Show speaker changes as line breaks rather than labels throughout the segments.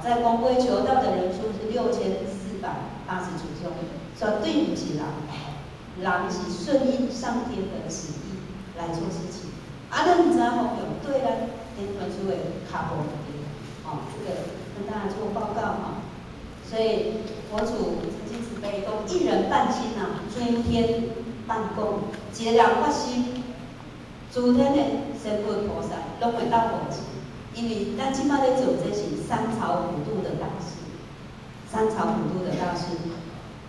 在光辉求道的人數是6489兄，絕對毋是人，人是順應上天的旨意來做事情。啊，咱毋知影方向，對咱天傳出的跤步對，哦，這個跟大家做報告哈。所以佛祖曾經慈悲講，一人半心啊，諸天半功，一個人發心，諸天的仙佛菩薩攏會當護持，因為咱這擺咧做這是三朝普渡的大事，三朝普渡的大事。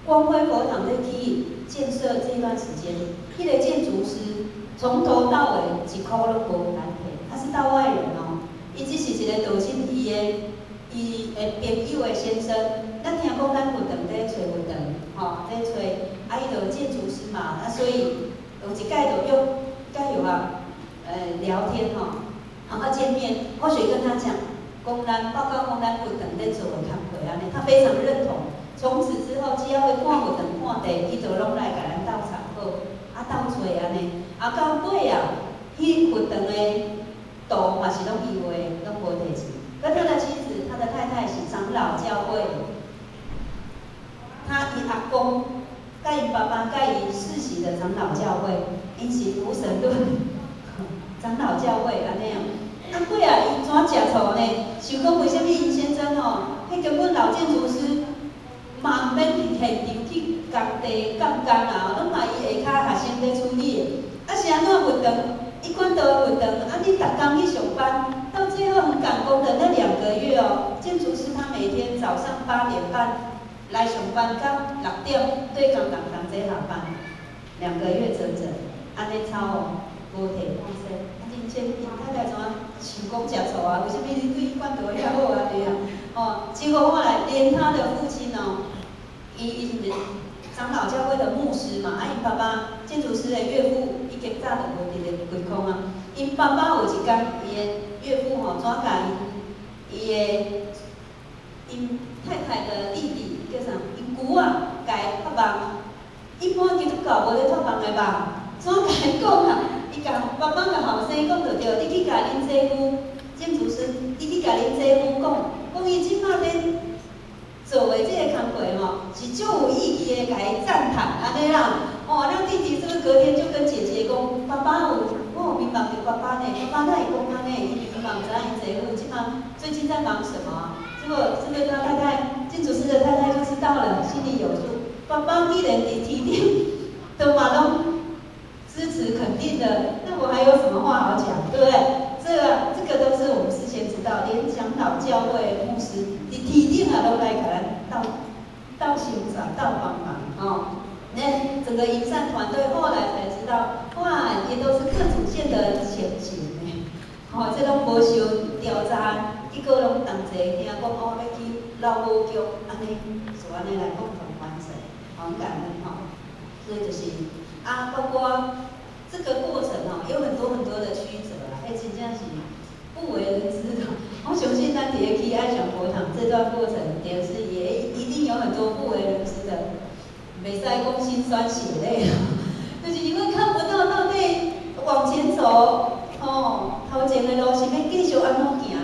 光輝佛堂在起建設這段時間，彼個建築師從頭到尾一箍攏無咱提，他是道外人哦，伊只是一個道親，伊的朋友的先生。咱聽講咱佛堂咧揣佛堂，吼，咧揣，啊，伊就建築師嘛，啊，所以有一擺就約佮約啊，聊天吼，然後見面，或許跟他講，講咱報告講咱佛堂咧做的工課按呢，他非常認同。從此之後，只要去看佛堂看地，伊就攏來共咱鬥參考，啊鬥揣按呢，啊到尾啊，彼佛堂的圖嘛是攏伊畫，攏無提錢。可他的妻子，他的太太是長老教會，他伊阿公、佮𪜶爸爸、佮伊世襲的長老教會，𪜶是無神論，長老教會按呢哦。啊，尾啊，伊怎食醋呢？想講為啥物𪜶先生吼，彼根本老建築師嘛毋免去現場去工地監工啊，攏嘛伊下跤學生咧處理的。啊是按怎佛堂？伊管道佛堂，啊你逐工去上班，到最後很趕工的那2個月哦，建築師他每天早上8點半來上班，到6點對工人同齊下班，2個月整整，按呢操哦，無提半仙。啊，認真，𪜶太太怎想講食醋啊？為啥物你對伊管道遐好啊？對啊，哦，結果後來連他的父親哦，伊是長老教會的牧師嘛，啊，𪜶爸爸建築師的岳父已經早就無佇咧鬼空啊。𪜶爸爸有一工，伊的岳父吼怎共伊的𪜶太太的弟弟叫啥？𪜶姑仔，共伊託夢。一般基督教無咧託夢的吧？怎共伊講啊？伊共爸爸共後生講就對，你去共恁姐夫建築師，你去共恁姐夫講，講伊這擺咧做的這個工課吼，是足有意義的，共伊讚嘆按呢啦。哦，咱弟弟是不是隔天就跟姐姐講，爸爸有，我有明白著爸爸呢，爸爸哪會講按呢？伊嘛毋知影𪜶姐夫這擺最近在忙什麼？結果這個他太太，建築師的太太就知道了，心裡有數。爸爸既然佇天頂都嘛攏支持肯定的，那我還有什麼話好講，對不對？這個都是我們事先知道，連長老教會牧師佇天頂啊，攏來共咱鬥鬥相助、鬥幫忙哦。那整個營善團隊後來才知道，哇，也都是各主線的前行呢。吼，這攏無受調查，結果攏同齊聽講哦，欲去老母宮，按呢，就按呢來共同完成，很感恩吼。所以就是啊，包括這個過程吼，有很多很多的曲折啦，彼真正是不為人知的。我相信咱佇咧起愛上佛堂這段過程，就是也一定有很多不為人知的，袂使講辛酸血淚，就是你會看不到到底往前走，吼，頭前的路是欲繼續按怎行，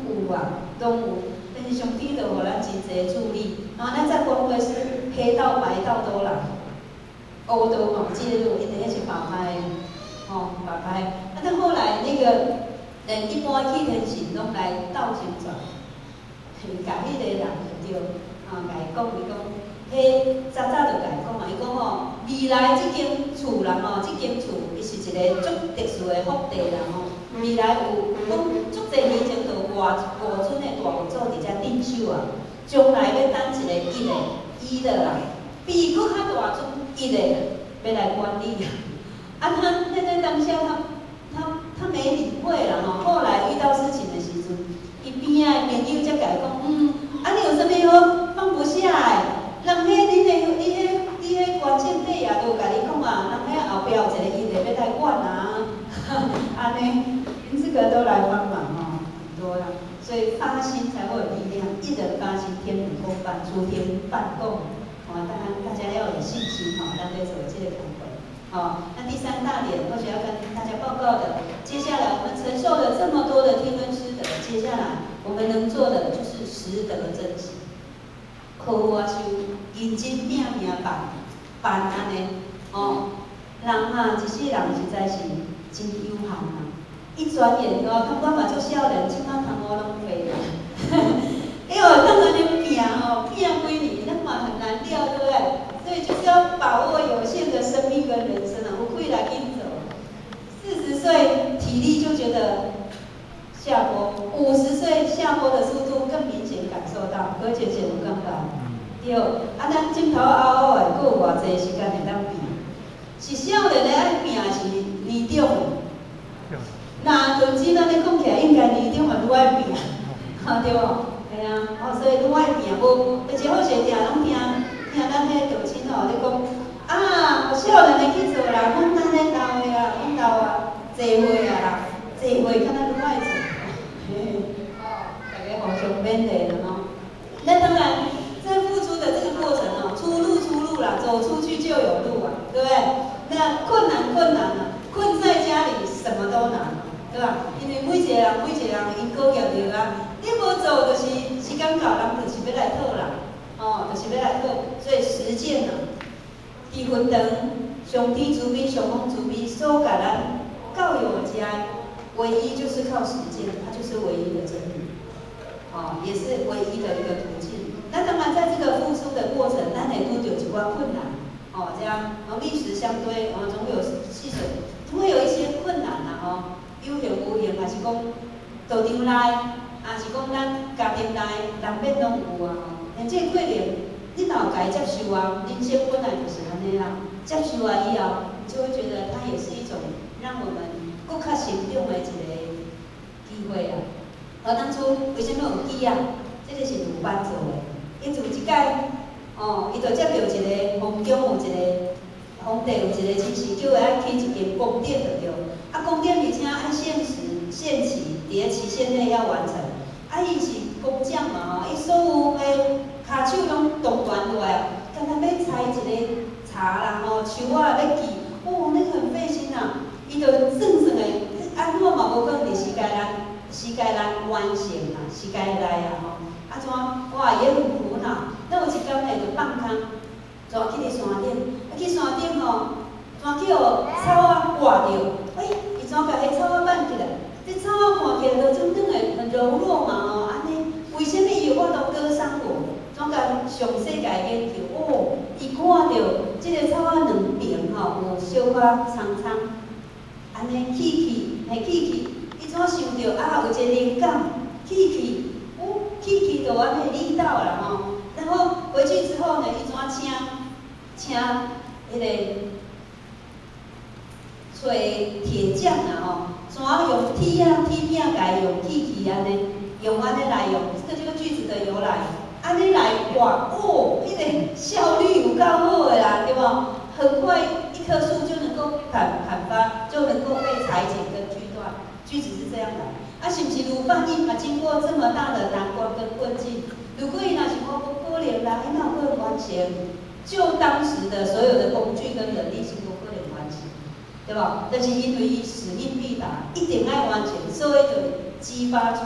攏有啊，攏有。但是上帝就予咱真濟助力，啊，咱在光輝是黑道白道都來，烏道嘛介入，因為彼是爸爸的，吼，爸爸的。啊，但後來那個連一般去天神攏來鬥相傳，共彼個人就對，啊，共伊講，伊講，彼早早就共伊講啊，伊講吼，未來這間厝人吼，這間厝伊是一個足特殊的福地啦吼。未來有講足濟年前就有外五尊的大佛祖佇遮鎮守啊，將來欲等一個一的一的啦，比伊閣較大尊一的欲來管理。啊，他那在當下他沒理會啦吼，後來遇到事情的時陣，伊邊仔的朋友才共伊講，啊你有啥物好放不下的？人彼恁的你彼你彼關聖帝爺都有共你講啊，人彼後壁有一個一的欲來管啊，按呢，𪜶這個都來幫忙吼，很多啦，所以發心才會有力量，一人發心，天人共辦，諸天伴共，哦，當然大家要有信心吼，咱咧做這個工作。好，那第三大點，或許要跟大家報告的，接下來我們承受了這麼多的天恩師德，接下來我我們能做的就是識得珍惜，好好仔修，認真拼命辦辦按呢，哦，人啊，一世人實在是真有限啊！一轉眼哦，感覺嘛足少年，這擺頭毛攏白啊！因為當按呢拼吼，拼幾年，咱嘛很難料，對不對？所以就是要把握有限的生命跟人生啊，有氣來緊做。40歲體力就覺得下坡，50歲下坡的速度更明顯感受到，閣前前有感覺？對，啊，咱鏡頭凹凹的，閣有偌濟時間會當拼？是少年的愛拼，是年長的？若論真按呢講起來，應該年長嘛愈愛拼，哈對無？嘿啊，哦，所以愈愛拼，無，而且好勢定攏聽聽咱彼個道親吼咧講，啊，少年的去做啦，阮按呢老的啊，阮老啊，濟歲啊啦，濟歲敢若愈愛做，哦，大家互相勉勵啦吼。那當然，在付出的這個過程哦，出路出路啦，走出去就有路啊，對不對？那困難困難啊，困在家裡什麼都難，對吧？因為每一個人每一個人因果業力啊，你無做就是時間到，人就是欲來討啦，哦，就是欲來討，所以實踐啊，佇雲長，上天慈悲，上皇慈悲，所共咱教育遮，唯一就是靠實踐，它就是唯一的真理，哦，也是唯一的一個途徑。那當然，在這個付出的過程，咱會拄著一寡困難，哦，這樣，哦，歷史相對，哦，總有細水，總會有一些困難啦，吼，有形無形，還是講道場內，還是講咱家庭內，難免攏有啊，吼。但這個過程，你若有共伊接受啊，人生本來就是按呢啦，接受啊以後，你就會覺得它也是一種讓我們閣較成長的一個機會啊。我當初為啥物有鋸仔？這個是魯班做的。伊就有一擺，哦，伊就接到一個皇宮有一個皇帝有一個親事，叫伊愛起一間宮殿就對。啊，宮殿而且愛限時限期，佇个期限內要完成。啊，伊是工匠嘛吼，伊所有的跤手攏動員落來啊，敢若欲裁一個柴啦吼，樹仔欲鋸，哦，那個很費心啊。伊就算算的，按怎嘛無可能佇時間內時間內完成啊，時間內啊吼。啊怎，哇，也很苦惱。那有一工呢，就放空，怎去佇山頂，啊去山頂吼，怎去予草仔割著，欸，伊怎共彼草仔挽起來？這草仔看起來就種軟的，很柔弱嘛吼，按呢，為啥物伊有法度割傷我？怎共詳細共伊研究？哦，伊看著這個草仔兩邊吼有小可蒼蒼，按呢起去，嘿起去，伊怎想著啊有一個靈感，起去，哦，起去就按呢力道啦吼。然後回去之後呢，伊怎請請彼個揣鐵匠啊吼，怎用鐵仔鐵片共伊用起去按呢，用按呢來用，這個就是句子的由來。按呢來割，哦，彼個效率有夠好的啦，對無？很快一棵樹就能夠砍砍伐，就能夠被裁剪跟鋸斷。句子是這樣來。啊，是毋是魯班伊嘛經過這麼大的難關跟困境？如果伊若是無無可能啦，伊哪有可能完成？就當時的所有的工具跟人力是無可能完成，對無？但是因為伊使命必達，一定愛完成，所以就激發出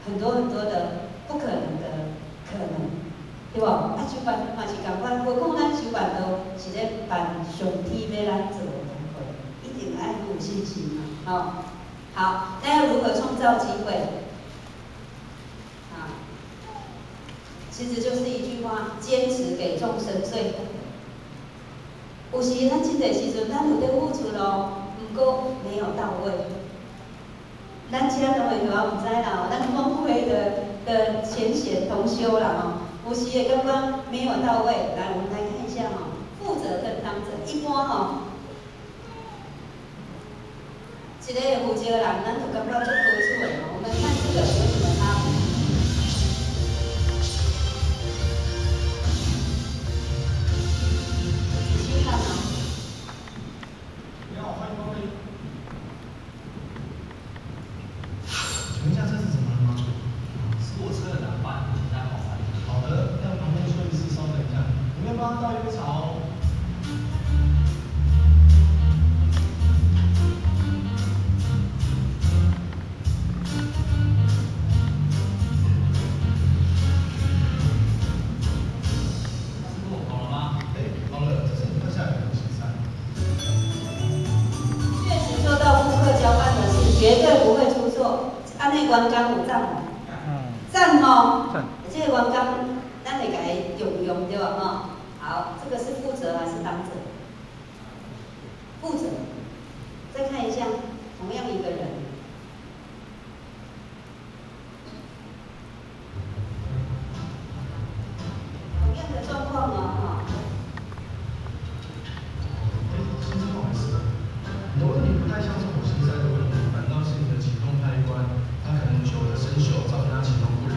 很多很多的不可能的可能，對無？啊，修辦嘛是仝款，何況咱修辦道是咧辦上天欲咱做的工課，一定愛有信心嘛，吼。好，那要如何創造機會？啊，其實就是一句話：堅持給眾生最。有時咱真濟時陣，咱有咧付出咯，毋過沒有到位。咱遮當然我毋知啦，咱光輝的淺顯同修啦吼，有時會感覺沒有到位。來，我們來看一下吼，負責跟當責，一般吼，一個負責人，咱就感覺足可取的吼。我們看這個有什麼差別？仔細看哦。
你好，歡迎光臨。請問一下，這是怎麼了嗎？
是我車的擋板，請他幫我換。
好的，讓旁邊修理師稍等一下，裡面幫他倒一杯茶哦。
吼，這個員工，咱會共伊重用對無吼？好，這個是負責還是當責？負責。再看一下，同樣一個人，同樣的狀況哦，哈。
哎，先生不好意思，你的問題不太像是火星塞的問題，反倒是你的啟動開關，它可能久了生鏽，造成它啟動不了。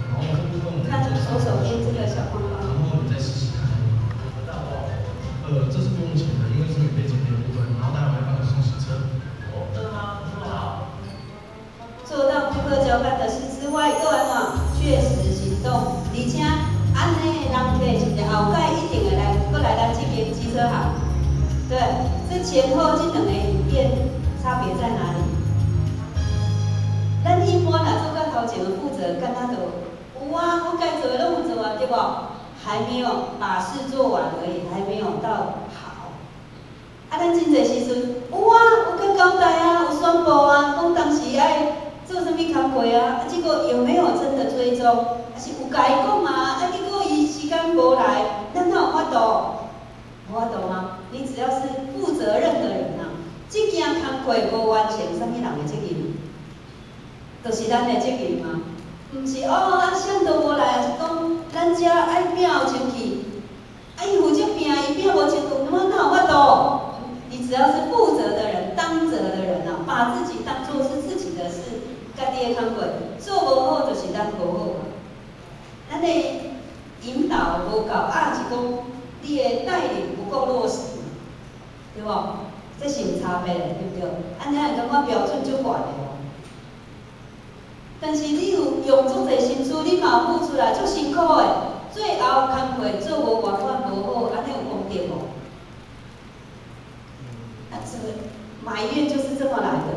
然後這部分我們
看左手邊這個小框框。
然後你再試試看。這是不用錢的，因為是免費檢驗的部分，然後待會會幫你送洗車。
哦，真的嗎？這麼好。
做到顧客交辦的事之外，閣按怎確實行動，而且按呢的人客是毋是後蓋一定會來，閣來咱這間機車行？對，這前後這兩個影片差別在哪裡？咱一般若做到頭前的負責，敢若就有啊，我該做的攏有做啊，對無？還沒有把事做完而已，還沒有到好。啊，咱真濟時陣有啊，有去交代啊，有宣布啊，講當時愛做啥物工課啊，啊，這個有沒有真的追蹤？啊是有共伊講啊，啊結果伊時間無來，咱哪有法度？無法度嗎？你只要是負責任的人啊，這件工課無完成，啥物人的責任？就是咱的責任嘛。毋是哦，啊，啥都無來，抑是講咱遮愛拼予清氣，啊，伊負責拼，伊拼無清氣，我哪有法度？你只要是負責的人、當責的人啊，把自己當作是自己的事，家己的工課做無好，就是咱無好嘛。咱的引導無夠，啊，是講你的帶領不夠落實，對無？這是有差別的，對不對？按呢會感覺標準足懸的哦。但是你有用足濟心思，你嘛有付出來，足辛苦的，最後工課做無圓滿無好，按呢有功德無？啊，這個埋怨就是這麼來的，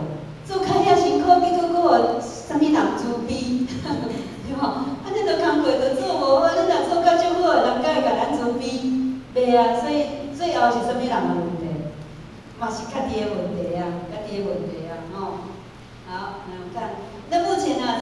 做較遐辛苦，結果閣予啥物人自卑，對無？啊，你著工課著做無好，你若做甲足好的，人敢會共咱自卑？袂啊，所以最後是啥物人的問題？嘛是家己的問題啊，家己的問題啊，吼。好，來我們看，那目前呢？